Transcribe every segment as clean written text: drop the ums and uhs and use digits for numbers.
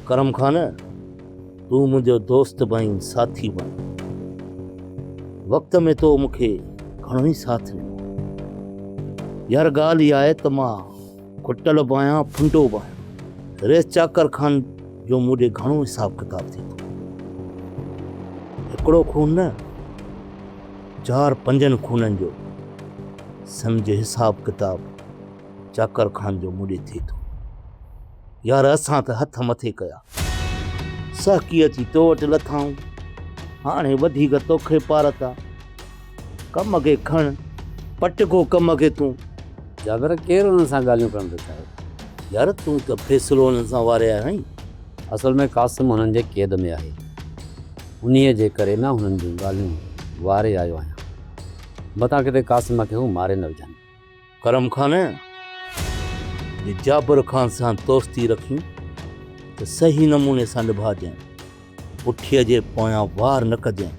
ڪرم خان، تون منهنجو دوست به آهين، ساٿي به آهين. وقت ۾ تو مون کي گهڻو ئي ساٿ ڏنو. يار ڳالهه اها آهي ته مان کٽل به آهيان، ڦنڊو به آهيان. رئيس چاڪر خان جو مون ڏي گهڻو حساب ڪتاب ٿئي ٿو. هڪڙو خون نه، چار پنجن خونن جو سمجهه حساب ڪتاب چاڪر خان جو مون ڏي ٿئي ٿو. يار اسان ته هٿ مٿي ڪيا. سهڪي اچي تو وٽ لٿائون. هاڻي وڌيڪ توکي پارت آ. ڪم کي کڻ، پٽڪو ڪم کي تون. جابر ڪير انهن سان ڳالهيون ڪرڻ ٿو چاهي؟ يار تون ته فيصلو انهن سان واري آيو آهين. اصل ۾ قاسم هنن جي قيد ۾ آهي. انهيء جي ڪري مان هنن جون ڳالهيون واري آيو آهيان. متان ڪٿي قاسم کي هو ماري نه وجهن. ڪرم خان، جي جابر خان سان دوستي رکين ته صحيح نموني سان نڀاجانء. پٺيء جي پويان وار نه ڪجانء.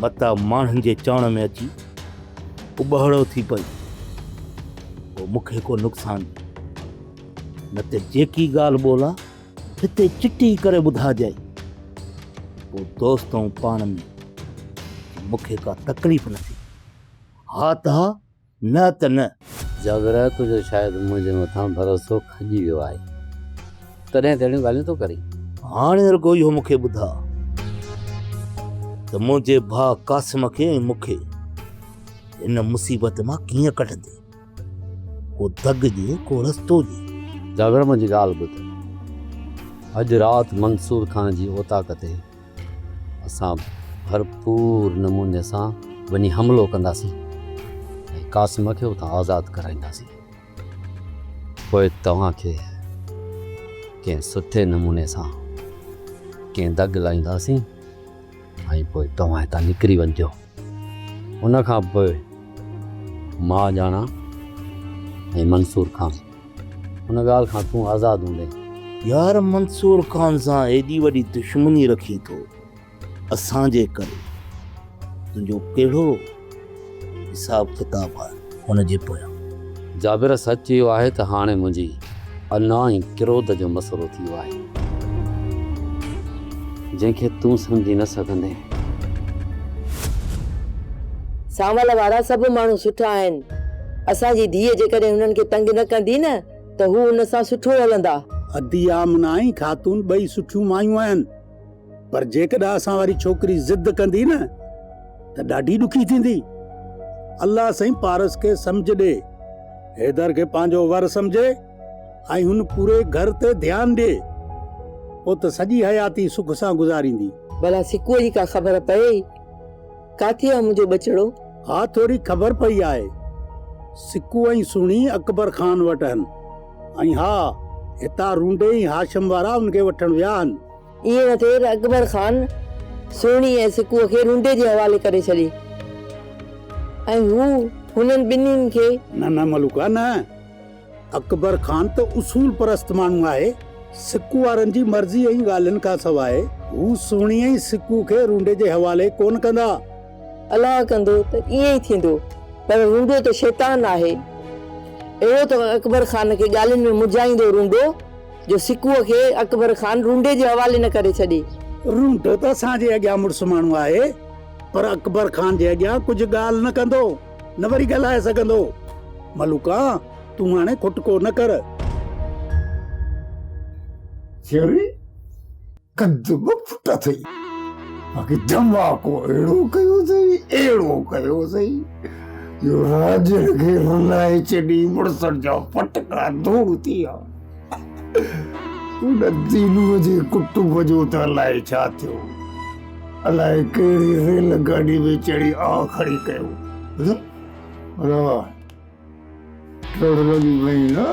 متان ماڻهن جي چوڻ ۾ اچي اٻهڙو ٿي پئين. پوء مون کي ڪو نقصان ڏي. نه ته جيڪي ڳالهه ٻولهه هتي چٽي ڪري ٻڌاجانء. پوء دوست ۽ پاڻ ۾ مون کي ڪا تڪليف نه ٿئي. ها ته ها، نه ته نه. جابر، تنهنجو شايد منهنجي مٿان ڀروسو کڄي ويو آهي، تڏهن ته اهڙيون ڳالهيون ٿو ڪرين. هاڻي رڳو اهو مون کي ٻڌاء ته منهنجي ڀاء قاسم کي ۽ مون کي هن مصيبت مان ڪيئن ڪڍندين؟ ڪو دڳ ڏي، ڪو رستو ڏي. جابر، منهنجي ڳالهه ٻڌ. اڄ رات منصور خان جي اوطاق تي اسان ڀرپور نموني سان وڃي حملو ڪنداسين ۽ قاسم کي اتان آزاد ڪرائينداسين. پوء توهان کي ڪنهن سٺي نموني سان ڪنهن دڳ لائينداسين ۽ پوء توهان هتان نڪري وڃجو. ان کان پوء مان ڄاڻان ۽ منصور خان. ان ڳالهه کان تون آزاد هوندين. يار منصور خان سان ايڏي وڏي دشمني رکين ٿو اسان جي ڪري تنهنجو ڪهڙو حساب ڪتاب آهي هن جي پويان. جابر سچ اهو آهي ته هاڻي منهنجي انا ۽ ڪروڌ جو مسئلو ٿي ويو آهي جنهن کي تون سمجهي نه سگهندين. سانول وارا سڀ ماڻهو سٺا آهن. اسان جي ڌيء جيڪڏهن هنن کي تنگ نه ڪندي نه ته هو هن سان سٺو هلندا. ادي آمنه ۽ خاتون ٻئي سٺيون مايون آهن پر جيڪڏهن اسان واري ڇوڪري ضد ڪندي نه ته ڏاڍي ڏکي ٿيندي. الله سائين پارس کي سمجهه ڏي. حيدر کي پنهنجو ور سمجهي ۽ هن پوري گهر تي ڌيان ڏي. پوء ته سڄي حياتي سک سان گذاريندي. ڀلا سڪوء جي ڪا خبر پيئي؟ ڪاٿي آ منهنجو ٻچڙو؟ ها ٿوري خبر پئي آهي. سڪو ۽ سهڻي اڪبر خان وٽ هن ۽ ها هتان رونڊي ۽ هاشم وارا ان کي وٺڻ ويا هن. ائين نه ٿئي ته اڪبر خان سهڻي ۽ سڪوء کي رونڊي جي حوالي ڪري ڇڏي ۽ هو هنن ٻنهين کي. نه نه ملوڪا نه. اڪبر خان ته اصول پرست ماڻهو آهي. سڪو وارن جي مرضي ۽ ڳالهين کان سواء هو سهڻي ۽ سڪو کي رونڊي جي حوالي ڪونه ڪندا. الله ڪندو ته ائين ئي ٿيندو، پر رونڊو ته شيطان آهي. اهڙو ته اڪبر خان کي ڳالهين ۾ منجهائيندو رونڊو جو سڪوء کي اڪبر خان رونڊي جي حوالي نه ڪري ڇڏي. رونڊو ته اسان جي اڳيان مڙس ماڻهو آهي، پر اڪبر خان جي اڳيان ڪجهه ڳالهه نه ڪندو. نه وري ڳالهائي سگهندو. ملوڪا، تون هاڻي کٽڪو نه ڪر. چري، قد به فٽ اٿئي، باقي ڌماڪو اهڙو ڪيو اٿئي، اهڙو ڪيو اٿئي جو راڄن کي رلائي ڇڏي، مڙسن جا پٽڪا ڌوڙ ٿي ويا. ان دينوء جي ڪٽنب جو ته الائي ڇا ٿيو. الائي ڪهڙي ريل گاڏي ۾ چڙهي آ کڙي ڪيو. ٻڌو ٽڙ لڳي وئي نه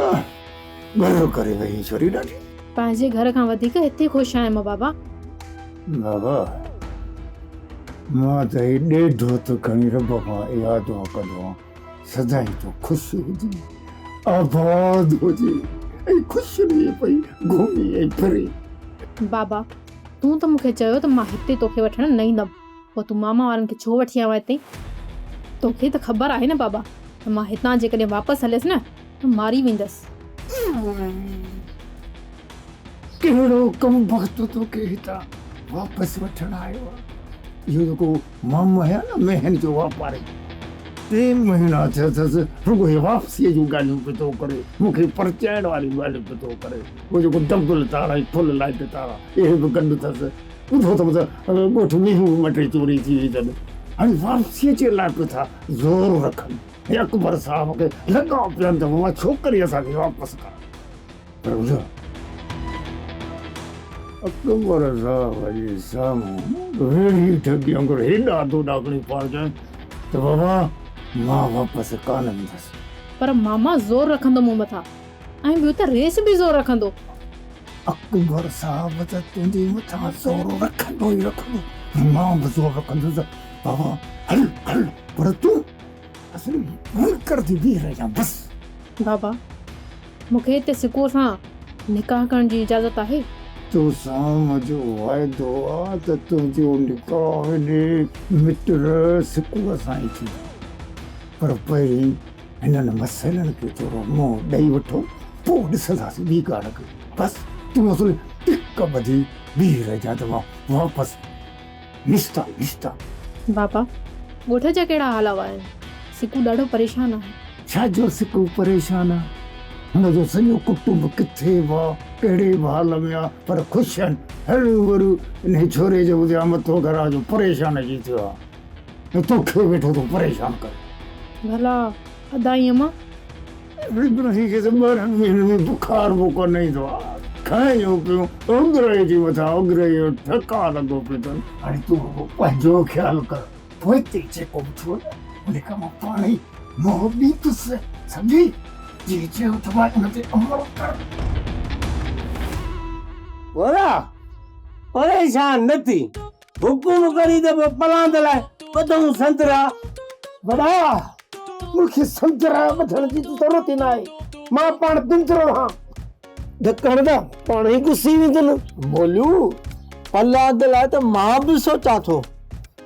ٻر ڪري وئي ڇوري ڏاڍي. پنهنجي گهر کان وڌيڪ هتي خوش آهيان مان بابا. بابا مان ته هي ڏيڍ هٿ کڻي رب کان اها دعا ڪندو آهيان سدائين تون خوش هجين آباد هجين ۽ خوش رهين پئي گهمين ۽ ڦرين. بابا تون ته مون کي چيو ته مان هتي توکي وٺڻ نه ايندم، پوء تون ماما وارن کي ڇو وٺي آيو آهين هتي؟ توکي ته خبر آهي نه بابا ته مان هتان جيڪڏهن واپس هليس نه ته ماري ويندس. ڪهڙو ڪمبخت توکي هتان واپس وٺڻ آيو آ؟ اهو جيڪو مامو آهي نه مينهن جو واپاري، ٽي مهينا ٿيا اٿس رڳو هي واپسيء جون ڳالهيون پيو ٿو ڪري، مون کي پرچائڻ واريون ڳالهيون پيو ٿو ڪري. اهو جيڪو ڊبل تار ۽ فل لائيٽ تار آ، اهي به گڏ اٿس. ٻڌو اٿم ته ڳوٺ مينهن به ٻه ٽي چوري ٿي وئي اٿن. هاڻي واپسيء جي لاء پيو ٿا زور رکن. هي اڪبر صاحب کي لڳا پيا آهن ته ماما ڇوڪري اسان کي واپس ڪر. پر ٻڌ اڪبر صاحب جي سامهون ويڙهي ٺڳي وانگر هيڏا دوڏا کڻي پاڙجانء ته بابا مان واپس ڪانه ويندس. پر ماما زور رکندو مون مٿان ۽ ٻيو ته ريس به زور رکندو. اڪبر صاحب ته تنهنجي مٿان زور رکندو ئي رکندو ۽ مان به زور رکندس بابا هل هل پر تون اصل منڪر ٿي بيهي رهجان بس. بابا مون کي هتي سڪوء سان نڪاح ڪرڻ جي اجازت آهي؟ توسان منهنجو واعدو آ ته تنهنجو نڪاح هن مٽر سڪوء سان ئي ٿيندو. پر پهرين هنن مسئلن کي ٿورو منهن ڏئي وٺو، پوء ڏسنداسين ٻي ڳالهه کي. بس تون اصل ٽڪ ٻڌي بيهي رهجان ته مان واپس نشتا نشتا. بابا، ڳوٺ جا ڪهڙا حال احوال آهن؟ سڪو ڏاڍو پريشان آهي. ڇا جو سڪو پريشان آ؟ هن جو سڄو ڪٽنب ڪٿي به آ، ڪهڙي به حال ۾ آ، پر خوش آهن. هرو ڀرو انهي ڇوري جو ٻڌي آ مٿو گهران جو پريشان اچي ٿيو آ ۽ توکي ويٺو ٿو پريشان ڪري. ڀلا ادا ۽ امان؟ ابراهيم کي ته ٻارهن مهينن ۾ بخار به ڪونه ايندو آ. کايون پيون اوڳرائي جي مٿان اوڳرائي جو ٺڪاء لڳو پيو اٿن. هاڻي تون رڳو پنهنجو خيال ڪر. پوئتي جيڪو به ٿيو نه ان کان مان پاڻ ئي منهن ڏيندس. سمجهي؟ جيئن چيو اٿمانء ان تي عمل ڪر. ڀورا، پريشان نه ٿي. حڪم ڪرين ته پوء پلاند لاء ٻڌون سندرا. وڏا، مون کي سندرا ٻڌڻ جي ضرورت ئي ناهي. مان پاڻ بندرو آهيان. ڌڪ هڻندا پاڻ ئي گسي ويندن. مولو، پلاند لاء ته مان به سوچان ٿو،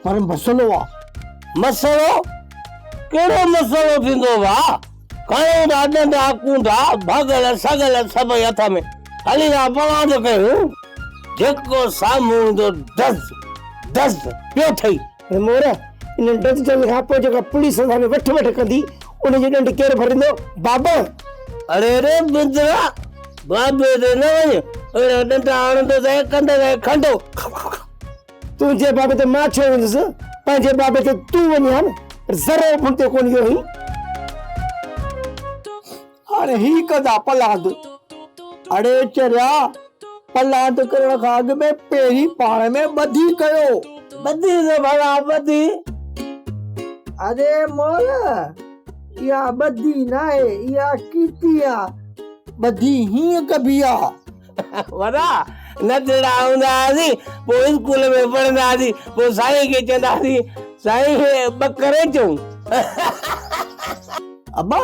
پر مسئلو آ. مسئلو؟ ڪهڙو مسئلو ٿيندو ڀاء؟ کڻون ٿا ڏنڊا ڪونڊا، ڀڳل سڳل سڀئي هٿ ۾، هلي ٿا پلاند ڪيون. جيڪو سامهون ايندو دز دز پيو ٿئي. مور، انهن ڊز ڊز کان پوء جيڪا پوليس اسان ۾ وٺ وٺ ڪندي، ان جي ڏنڊ ڪير ڀريندو؟ بابا! اڙي ري بندرا، بابي تي نه وڃ، اهڙا ڏنڊا هڻندوسانء ڪنڌ کي کنڊو. تنهنجي بابي تي مان ڇو ويندس، پنهنجي بابي تي تون وڃين ها نه، پر ذرو به هن تي ڪونه ويو هئين. هاڻي هي ڪندا پلاند. اڙي چريا، پلاند ڪرڻ کان اڳ ۾ پهرين پاڻ ۾ ٻڌي ڪيو. ٻڌي ته ڀلا ٻڌي. اڙي مور، اها ٻڌي ناهي، اها ڪيتي آ. ٻڌي هيئن ڪبي آ. وڏا ننڍڙا هوندا هئاسين، پوء اسڪول ۾ پڙهندا هئاسين، پوء سائين کي چوندا هئاسين، سائين ٻه ڪري اچون. ابا،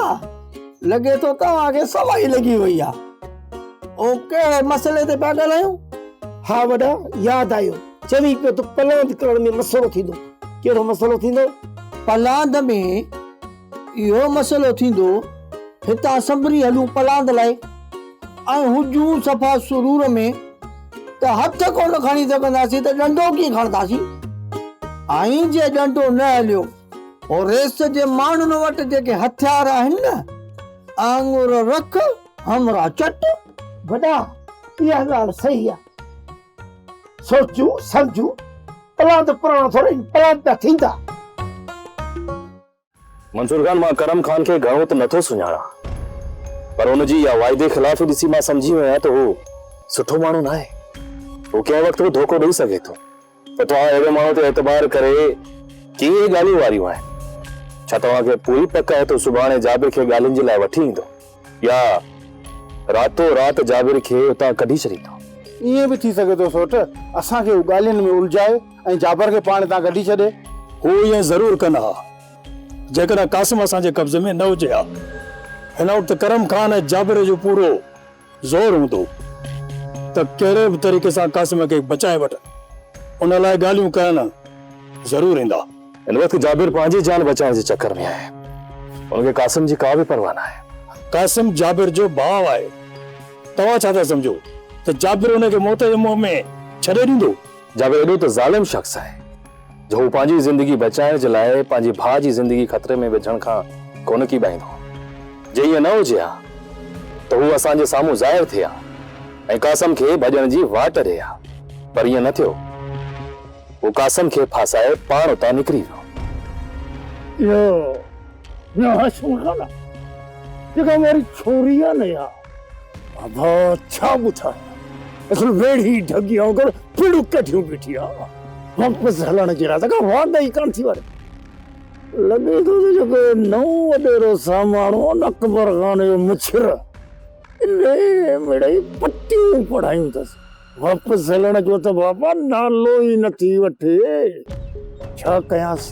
لڳي ٿو توهان کي سوائي لڳي وئي آ. او ڪهڙي مسئلي تي پيا ڳالهايون؟ ها وڏا، ياد آيو، چوين پيو ته پلاند ڪرڻ ۾ مسئلو ٿيندو. ڪهڙو مسئلو ٿيندو؟ پلاند ۾ اهو مسئلو ٿيندو، هتان سنڀري هلون پلاند لاء ۽ هجون صفا سرور ۾ ته هٿ ڪونه کڻي سگهنداسين ته ڏنڊو ڪيئن کڻنداسين؟ ۽ جي ڏنڊو نه هليو، پوء ريس جي ماڻهن وٽ جيڪي هٿيار آهن نه، آڱر رک، همراهه چٽ. وڏا، اها ڳالهه صحيح آ. سوچون سمجهون، پلاند پراڻا ٿوري آهن، پلاند پيا ٿيندا. منصور خان، مان ڪرم خان کي گهڻو ته نٿو سڃاڻان، پر هن جي اها واعدي خلافي ڏسي مان سمجهي ويو آهيان ته هو سٺو ماڻهو ناهي. هو ڪنهن وقت به ڌوڪو ڏئي سگهي ٿو. ته توهان اهڙي ماڻهو تي اعتبار ڪري ڪيئي ڳالهيون واريون آهن. ڇا توهان کي پوري پڪ آهي ته سڀاڻي جابر کي ڳالهين جي لاء وٺي ايندو يا راتو رات جابر کي اتان ڪڍي ڇڏيندو؟ ائين به ٿي سگهي ٿو سوٽ، اسان کي هو ڳالهين ۾ الجهائي ۽ جابر کي پاڻ هتان ڪڍي ڇڏي. هو ائين ضرور ڪن ها، جيڪڏهن قاسم اسان جي قبضي ۾ نه هجي ها. هن وقت ڪرم خان ۽ جابر جو پورو زور هوندو ته ڪهڙي به طريقي سان قاسم کي بچائي وٺن. ان لاء ڳالهيون ڪرڻ ضرور ايندا. هن وقت جابر پنهنجي جان بچائڻ جي چڪر ۾ آهي. هن کي قاسم جي ڪا به پرواهه ناهي. قاسم جابر جو ڀاء آهي. توهان ڇا ٿا سمجهو؟ ته جابر ان کي موت جي منهن ۾ ڇڏي ڏيندو؟ جابر ايڏو ته ظالم شخص آهي جو هو پنهنجي زندگي بچائڻ جي لاء پنهنجي ڀاء جي زندگي خطري ۾ وجهڻ کان ڪونه ڪيٻائيندو. جي ائين نه هجي ها ته هو اسان جي سامهون ظاهر ٿئي ها ۽ قاسم کي ڀڄڻ جي واٽ ڏئي ها پر ائين نه ٿيو. هو قاسم کي ڦاسائي پاڻ اتان نڪري ويو. اهو ميان هاشم خان آ جيڪا ماري ڇوري آ نه اها. بابا ڇا ٻڌايان اصل ويڙهي ڍڳي وانگر پڙ ڪڍيون بيٺي آ. واپس هلڻ جي لاء ته ڪا واڳ ئي ڪانه ٿي واري. لڳي ٿو ته جيڪو نئون وڏيرو ساماڻو آ نه اڪبر خان جو مڇر انهيء مڙئي پٽيون پڙهايون اٿس. واپس هلڻ جو ته بابا نالو ئي نه ٿي وٺي. ڇا ڪيانس،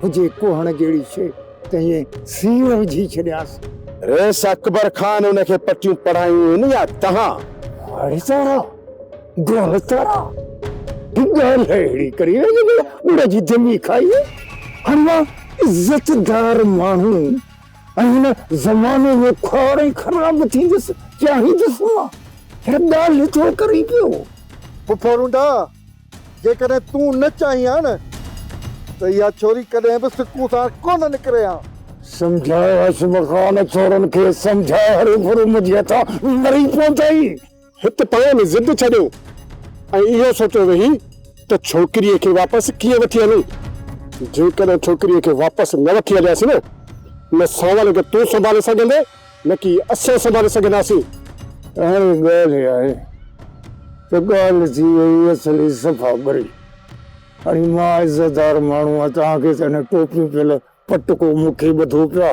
هجي ڪوهڻ جهڙي شيء ته ائين سيڻ وجهي ڇڏيانس. رئيس اڪبر خان ان کي پٽيون پڙهايون آهن يا توهان؟ اڙي تارا، گل تارا، هي ڳالهه اهڙي ڪري وئي جو ڄڻ ڳڙ جي دمي کائي وئي. هاڻي مان عزتدار ماڻهو ۽ هن زماني ۾ کوڙ ۽ خراب ٿيندس، چاهيندس مان. هيء ڳالهه ٿو ڪرين پيو. پڦو رونڊا، جيڪڏهن تون نه چاهين ها نه ته اها ڇوري ڪڏهن به سڪون سان ڪونه نڪري ها. سمجهاء هاشم خان ڇورن کي سمجهاء هروڀرو منهنجي هٿان مري پوندائين. هت پاڻ ۾ ضد ڇڏيو ۽ اهو سوچيو ويهي ته ڇوڪريء کي واپس ڪيئن وٺي هلون. جيڪڏهن ڇوڪريء کي واپس نه وٺي هلياسين نه، نه سانول کي تون سنڀالي سگهندين نه ڪي اسان سنڀالي سگهنداسين. هاڻي ڳالهه اها آهي ته ڳالهه ٿي وئي اصلي صفا ٻري. هاڻي مان عزتدار ماڻهو آهيان، توهان کي ته هن ٽوپيون پيل پٽڪو مون کي ٻڌو پيا.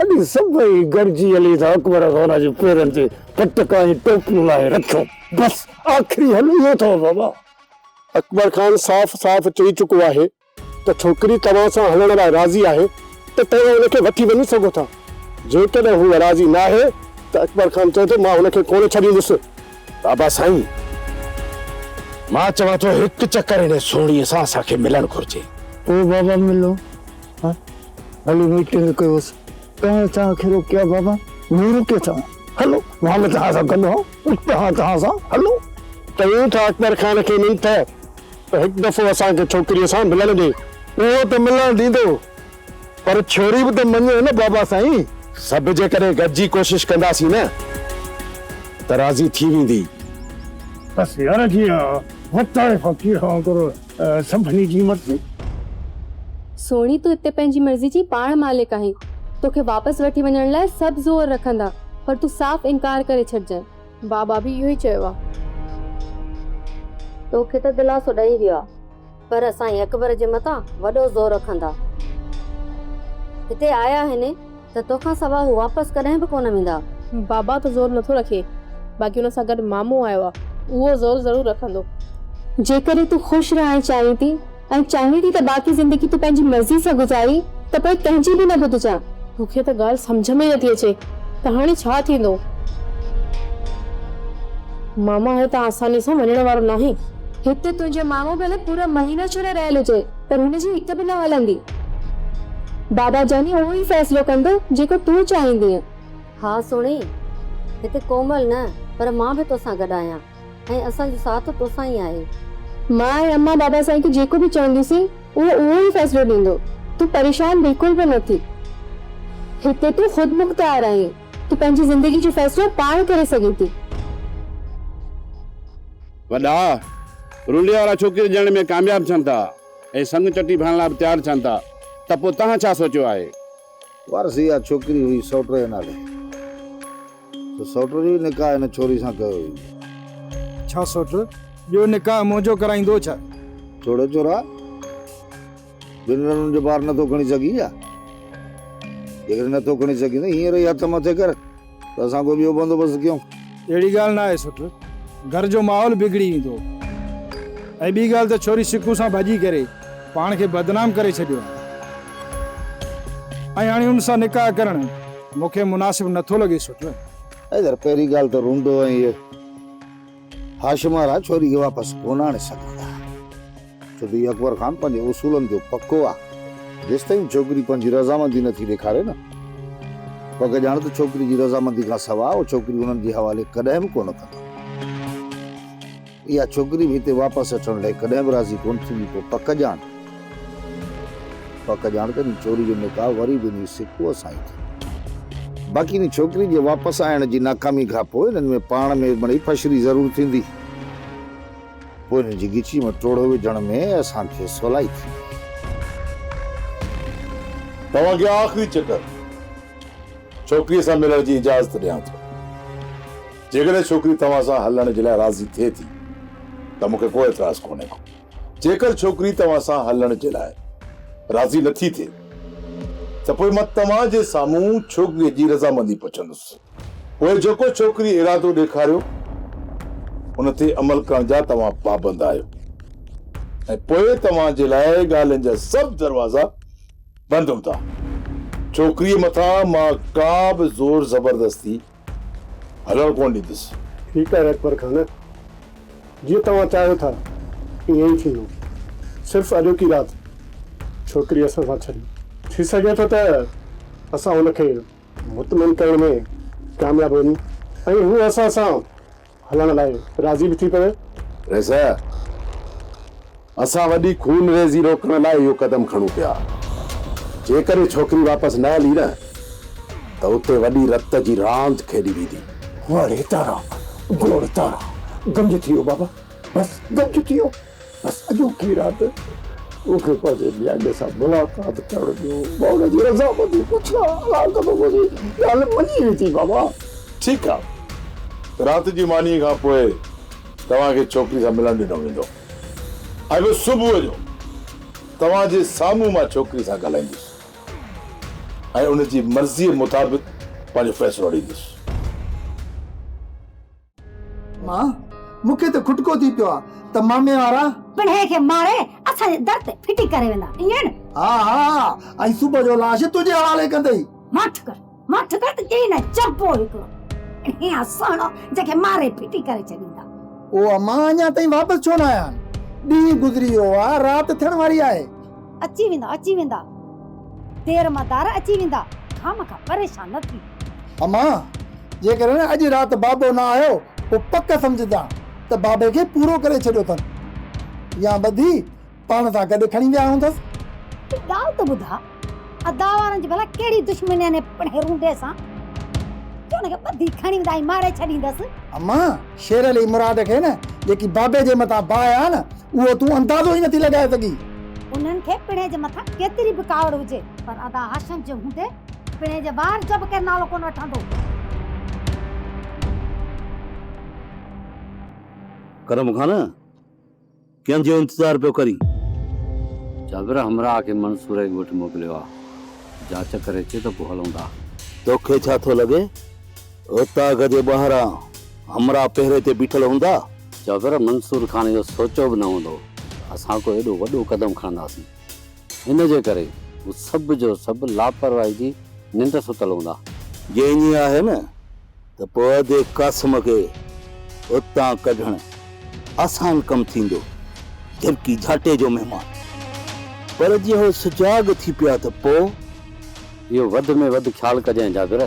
اڄ سڀئي گڏجي هلي ٿا اڪبر خان جي پيرن تي پٽڪا ۽ ٽوپيون لاهي رکيون. بس آخري حل اهو اٿو بابا. اڪبر خان صاف صاف چئي چڪو آهي ته ڇوڪري توهان سان هلڻ لاء راضي آهي ته توهان ان کي وٺي وڃي سگهو ٿا. جيڪڏهن هوء راضي ناهي ته اڪبر خان چئي ٿو مان هن کي ڪونه ڇڏيندس. بابا سائين، مان چوان ٿو هڪ چڪر هن سهڻيء سان اسان کي ملڻ گهرجي. پوء بابا ملو ها، هلي ميٽنگ ڪيوس. ڪنهن توهان کي روڪيو آهي بابا؟ مون روڪيو اٿو؟ هلو، مان به توهان سان گڏ هان، اتان توهان سان هلو. ڪيون ٿا اڪبر خان کي منٿ ته هڪ دفعو اسان کي ڇوڪريء سان ملڻ ڏي. اهو ته ملڻ ڏيندو، پر ڇوري به ته مڃي نه بابا سائين. سڀ جيڪڏهن گڏجي ڪوشش ڪنداسين نه ته راضي ٿي ويندي. بس يار جيئن وتائي فقير وانگر سڀني جي مرضي. سهڻي تون هتي پنهنجي مرضي جي پاڻ مالڪ آهين. توکي واپس وٺي وڃڻ لاء سڀ زور رکندا پر تون صاف انڪار ڪري ڇڏجانء. بابا به اهو ئي چيو آ. توکي ته دلاسو ڏئي ويو آ. پر سائين اڪبر جي مٿان وڏو زور رکندا. هتي آيا آهن ته توکان سوا هو واپس ڪڏهن به ڪونه ويندا. بابا ته زور نٿو رکي، باقي ان سان گڏ مامو آيو آ، اهو زور ضرور رکندو. جيڪڏهن تون خوش رهڻ چاهين ٿي ۽ چاهين ٿي ته باقي زندگي تون پنهنجي مرضي سان گذارين ته پوء ڪنهن جي به نه ٻڌجان. مون کي ته ڳالهه سمجهه ۾ ئي نٿي اچي ته هاڻي ڇا ٿيندو. ماما هتان آساني سان وڃڻ وارو ناهي. هتي تنهنجو مامو ڀلي پورا مهينا ڇو نه رهيل هجي پر هن جي هڪ به نه هلندي. بابا جاني اهو ئي فيصلو ڪندو جيڪو تون چاهيندينء. ها سهڻي، هتي ڪومل نه پر مان به توسان گڏ آهيان ۽ اسان جو ساٿ توسان ئي آهي. مان ۽ امان بابا سائين کي جيڪو به چونديونسين اهو اهو ئي فيصلو ڏيندو. تون پريشان بلڪل به نه ٿي. هتي تون خودمختيار آهين. تون پنهنجي زندگي جو فيصلو پاڻ ڪري سگهين ٿي. وڏا، رونڊي وارا ڇوڪري ڄڻڻ ۾ ڪامياب ٿين ٿا ۽ سڱ چٽي ڀرڻ لاء به تيار ٿين ٿا ته پوء توهان ڇا سوچيو آهي؟ وارث اها ڇوڪري هئي سئوٽ جي نالي، سو سئوٽ جو ئي نڪاح هن ڇوري سان ڪيو ويندو. ڇا سئوٽ ٻيو نڪاح منهنجو ڪرائيندو ڇا؟ ڇوڙ ڇورا، ڀينرن جو بار نٿو کڻي سگهين ڇا؟ جيڪڏهن نٿو کڻي سگهين ته هينئر ئي هٿ مٿي ڪر ته اسان ڪو ٻيو بندوبست ڪيون. اهڙي ڳالهه نه آهي سؤٽ، گهر جو ماحول بگڙي ويندو ۽ ٻي ڳالهه ته ڇوري سڪو سان ڀڄي ڪري پاڻ کي بدنام ڪري ڇڏيو آهي ۽ هاڻي ان سان نڪاح ڪرڻ مون کي مناسب نٿو لڳي سؤٽ. حيدر، پهرين ڳالهه ته رونڊو ۽ اهي هاشم وارا ڇوري کي واپس ڪونه آڻي سگهندا. ڇو ته هي اڪبر خان پنهنجي اصولن جو پڪو آ. جيستائين ڇوڪري پنهنجي رضامندي نه ٿي ڏيکاري نه، پڪ ڄاڻ ته ڇوڪري جي رضامندي کان سواء اهو ڇوڪري انهن جي حوالي ڪڏهن به ڪونه ڪندو. اها ڇوڪري به هتي واپس اچڻ لاء ڪڏهن به راضي ڪونه ٿيندي. پوء پڪ ڄاڻ، پڪ ڄاڻ ته انهي ڇوري جو نڪاح وري به انهي سڪوء سان ئي ٿيندو. باقي انهي ڇوڪري جي واپس آڻڻ جي ناڪامي کان پوء انهن ۾ پاڻ ۾ مڙئي ڦشري ضرور ٿيندي. پوء انهن جي ڳچيء ۾ ٽوڙهو وجهڻ ۾ اسان کي سولائي ٿيندي. توهان کي آخري چڪر ڇوڪريء سان ملڻ جي اجازت ڏيان ٿو. جيڪڏهن ڇوڪري توهان سان هلڻ جي لاء راضي ٿئي ٿي ته مون کي ڪو اعتراض ڪونهي ڪو. جيڪر ڇوڪري توهان سان هلڻ جي لاء راضي نٿي ٿئي ته پوء مان توهان جي سامهون ڇوڪريء جي رضامندي پڇندس. پوء جيڪو ڇوڪريء ارادو ڏيکاريو ان تي عمل ڪرڻ جا توهان پابند آهيو ۽ پوء توهان جي لاء ڳالهين جا سڀ دروازا بند هوندا. ڇوڪريء مٿان مان ڪا به زور زبردستي هلڻ ڪونه ڏيندس. ٺيڪ آهي اڪبر خان، جيئن توهان چاهيو ٿا ائين ئي ٿيندو. صرف اڄوڪي رات ڇوڪري اسان سان ڇڏيو. ٿي سگهي ٿو ته اسان هن کي مطمئن ڪرڻ ۾ ڪامياب وڃون ۽ هو اسان سان هلڻ لاء راضي به ٿي پوي. ريزه، اسان وڏي خونريزي روڪڻ لاء اهو قدم کڻون پيا. جيڪڏهن ڇوڪري واپس نه هلي نه ته اتي وڏي رت جي راند کيڏي ويندي. واڙي تارا، گوڙ تارا، گنج ٿي ويو بابا، بس گنج ٿي ويو. بس اڄوڪي رات مون کي پنهنجي نياڻيء سان ملاقات ڪرڻ ڏيو. مان ان جي رضامندي پڇان. الله ڪندو منهنجي ڳالهه مڃي ويندي بابا. ٺيڪ آ. رات جي مانيء کان پوء توهان کي ڇوڪري سان ملڻ ڏنو ويندو ۽ پوء صبح جو توهان جي سامهون مان ڇوڪري سان ڳالهائيندس ۽ ان جي مرضيء مطابق پنهنجو فيصلو ڏيندس. مان، مون کي ته کٽڪو ٿي پيو آ ته مامي وارا. پڻهين کي ماري اسان جي در تي ڦٽي ڪري ويندا، ائين نه؟ ها ها، ۽ صبح جو لاش تنهنجي حوالي ڪندئي. ماٺ ڪر، ماٺ ڪر ته ڏئي نه چپو هڪڙو. پڻهين آ سهڻو جنهن کي ماري ڦٽي ڪري ڇڏيندا. او امان اڃا تائين واپس ڇو نه آيا آهن؟ ڏينهن گذري ويو آ، رات ٿيڻ واري آهي. اچي ويندا، اچي ويندا. دير مدار اچي ويندا، خامخا پريشان نه ٿي. امان، جيڪڏهن اڄ رات بابو نه آيو، پوء پڪ سمجهجان ته بابي کي پورو ڪري ڇڏيو اٿن يا ٻڌي پاڻ سان گڏ کڻي ويا هوندس. تون ڳالهه ته ٻڌاء، ادا وارن جي ڀلا ڪهڙي دشمني آهي پڻهين رونڊي سان، جو ان کي ٻڌي کڻي ويندا ۽ ماري ڇڏيندس. امان، شير علي مراد کي نه جيڪي بابي جي مٿان باهه آهي نه، اهو تون اندازو ئي نٿي لڳائي سگهين. انهن کي پڻهين جي مٿان ڪيتري به ڪاوڙ هجي، پر ادا هاشم جي هوندي پڻهين جي وار جو به ڪير نالو ڪونه وٺندو. ڪرم خان، ڪنهن جو انتظار پيو ڪرين؟ جابر همراهه کي منصور جي ڳوٺ موڪليو آ. جاچ ڪري اچي ته پوء هلون ٿا. توکي ڇا ٿو لڳي؟ اوطاق جي ٻاهران همراهه پهري تي بيٺل هوندا؟ جابر، منصور خان اهو سوچيو به نه هوندو ته اسان ڪو ايڏو وڏو قدم کڻنداسين. ان جي ڪري هو سڀ جو سڀ لاپرواهي جي ننڊ ستل هوندا. جي ائين آهي نه ته پوء ادي قاسم کي اتان ڪڍڻ آسان ڪم ٿيندو، جهرڪي جهاٽي جو مهمان. پر جي هو سجاڳ ٿي پيا ته پوء؟ اهو وڌ ۾ وڌ خيال ڪجانء جابر،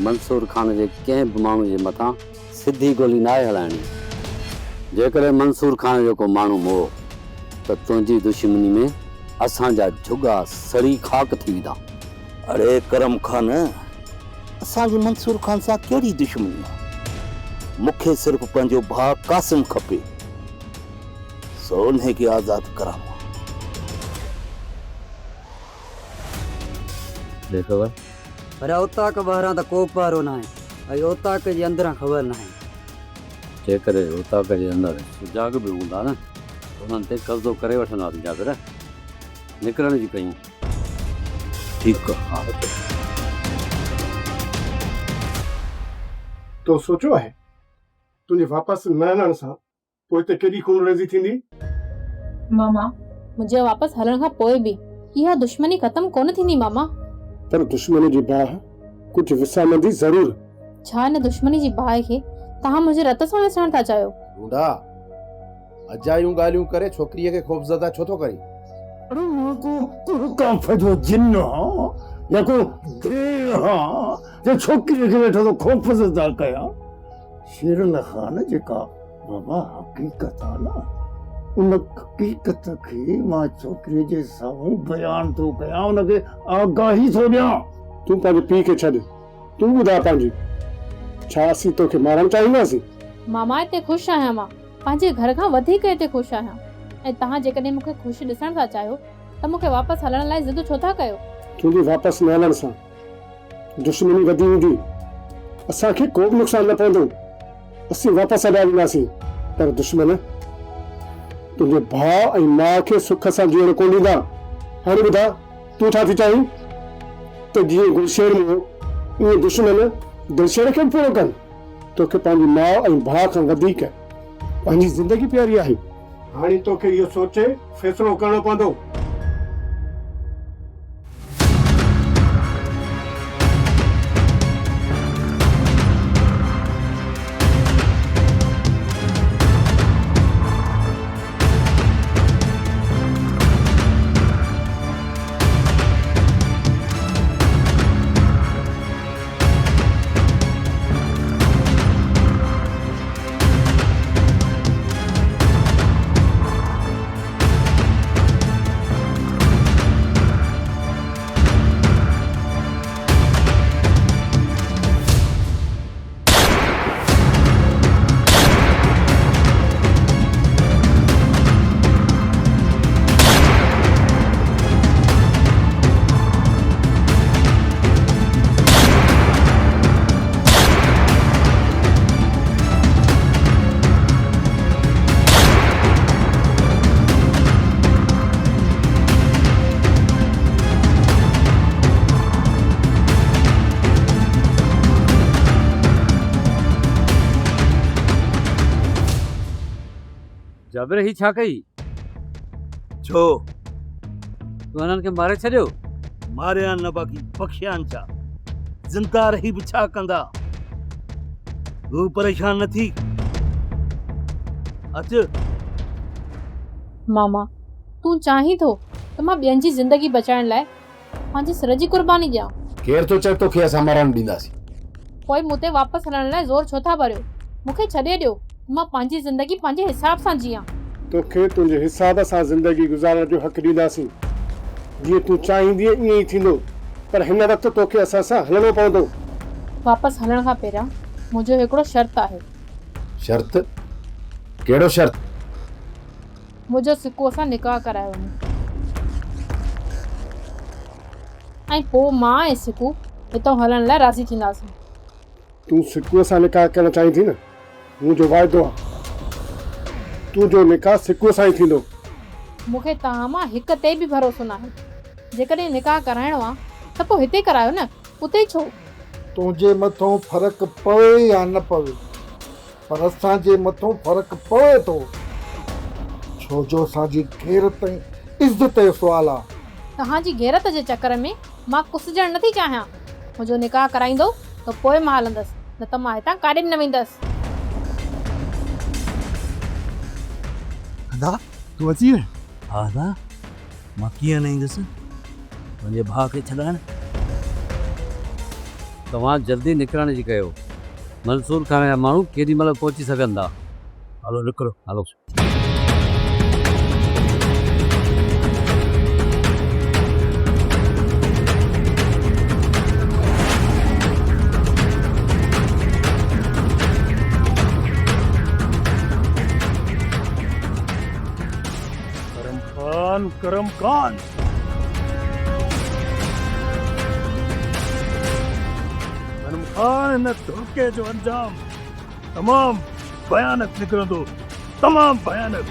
منصور خان جي ڪنهن به ماڻهو جي مٿان سڌي گولي ناهي هلائڻي. جيڪڏهن منصور خان جو ڪو ماڻهو مئو ته تنهنجي دشمني ۾ اسان جا جهڳا سڙي خاڪ ٿي ويندا. اڙي ڪرم خان، اسان جي منصور خان سان ڪهڙي دشمني آ؟ مون کي صرف پنهنجو ڀاء قاسم کپي، سو انهي کي آزاد ڪراء. ڏي خبر. پر اوطاق ٻاهران ته ڪو پهرو ناهي ۽ اوطاق جي اندران خبر ناهي. جيڪڏهن اوطاق جي اندر سجاڳ به هوندا نه ته انهن تي قبضو ڪري وٺنداسين جابر. نڪرڻ جي ڪيون. ٺيڪ آ. تو سوچيو آهي تنهنجي واپس نه هلڻ سان پوء هتي ڪيڏي خونريزي ٿيندي؟ ماما، منهنجي واپس هلڻ کان پوء به اها دشمني ختم ڪونه ٿيندي ماما. پر دشمني جي باهه ڪجهه وسامندي ضرور. ڇا ان دشمني جي باهه کي توهان منهنجي رت سان وسائڻ ٿا چاهيو؟ ڍونڍا، اجايون ڳالهيون ڪري ڇوڪريء کي خوفزده ڇو ٿو ڪرين؟ اڙي مان ڪو ڪاف جو جن هان يا ڪو ديو هان جو ڇوڪريء کي ويٺو ٿو خوفزده ڪيان؟ شيرل خان جيڪا بابا حقيقت آ نه، ان حقيقت کي مان ڇوڪريء جي سامهون بيان ٿو ڪيان، ان کي آگاهي ٿو ڏيان. تون پنهنجي پيء کي ڇڏ، تون ٻڌاء پنهنجي، ڇا اسين توکي مارڻ چاهينداسين؟ ماما هتي خوش آهيان مان پنهنجي گهر کان وڌيڪ هتي خوش آهيان ۽ توهان جيڪڏهن مون کي خوش ڏسڻ ٿا چاهيو ته مون کي واپس هلڻ لاء ضد ڇو ٿا ڪيو؟ تنهنجي واپس نه هلڻ سان دشمني وڌي ويندي. اسان کي ڪو به نقصان نه پوندو. اسين واپس هليا وينداسين پر دشمن تنهنجي ڀاء ۽ ماء کي سک سان جيئڻ ڪونه ڏيندا. هاڻي ٻڌاء تون ڇا ٿي چاهين ته جيئن گلشير مئو ائين دشمن دلشير کي به پورو ڪن؟ توکي پنهنجي ماء ۽ ڀاء کان وڌيڪ پنهنجي زندگي پياري آهي. هاڻي توکي اهو سوچي فيصلو ڪرڻو پوندو. جابر هي ڇا ڪئي؟ ڇو؟ تون هنن کي ماري ڇڏيو؟ ماريان نه باقي بخشيان ڇا؟ زنده رهي به ڇا ڪندا؟ تون پريشان نه ٿي. اچ. ماما، تون چاهين ٿو ته مان ٻين جي زندگي بچائڻ لاء پنهنجي سر جي قرباني ڏيان؟ ڪير ٿو چئي توکي اسان مرڻ ڏينداسين؟ پوء مون تي واپس هلڻ لاء زور ڇو ٿا ڀريو؟ مون کي ڇڏي ڏيو ته مان پنهنجي زندگي پنهنجي حساب سان جيئان. توکي تنهنجي حساب سان زندگي گذارڻ جو حق ڏينداسين. جيئن تون چاهيندينء ائين ئي ٿيندو. پر هن وقت توکي اسان سان هلڻو پوندو. واپس هلڻ کان پهريان منهنجو هڪڙو شرط آهي. شرط؟ ڪهڙو شرط؟ منهنجو سڪوء سان نڪاح ڪرايو وڃي ۽ پوء مان ۽ سڪو هتان هلڻ لاء راضي ٿينداسين. تون سڪوء سان نڪاح ڪرڻ چاهين ٿي نه؟ منهنجو واعدو آ، تنهنجو نڪاح سڪوء سان ئي ٿيندو. مون کي توهان مان هڪ تي به ڀروسو ناهي. جيڪڏهن نڪاح ڪرائڻو آ ته پوء هتي ڪرايو نه، اتي ڇو؟ تنهنجي مٿون فرق پوي يا نه پوي، پر اسان جي مٿون فرق پوي ٿو، ڇو جو اسان جي غيرت ۽ عزت جو سوال آ. توهان جي غيرت جي چڪر ۾ مان ڪسجڻ نه ٿي چاهيان. منهنجو نڪاح ڪرائيندؤ ته پوء مان هلندس، نه ته مان هتان ڪاڏي به نه ويندس. ادا، تون اچي وئين؟ ها ادا، مان ڪيئن نه ايندس پنهنجي ڀاء کي ڇڏائڻ. توهان جلدي نڪرڻ جي ڪيو. منصور خان جا ماڻهو ڪيڏي مهل به پهچي سگهن ٿا. هلو نڪرو. هلو. ڪرم خان ڪرم خان. ڪرم خان هن ڌوڪي جو انجام تمام ڀيانڪ نڪرندو تمام ڀيانڪ.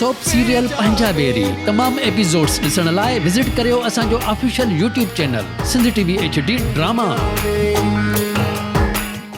سوپ سيريل پنهنجا ويري تمام ايپيسوڊس ڏسڻ لاء وزٽ ڪريو اسان جو official YouTube channel Sindh T V H D drama.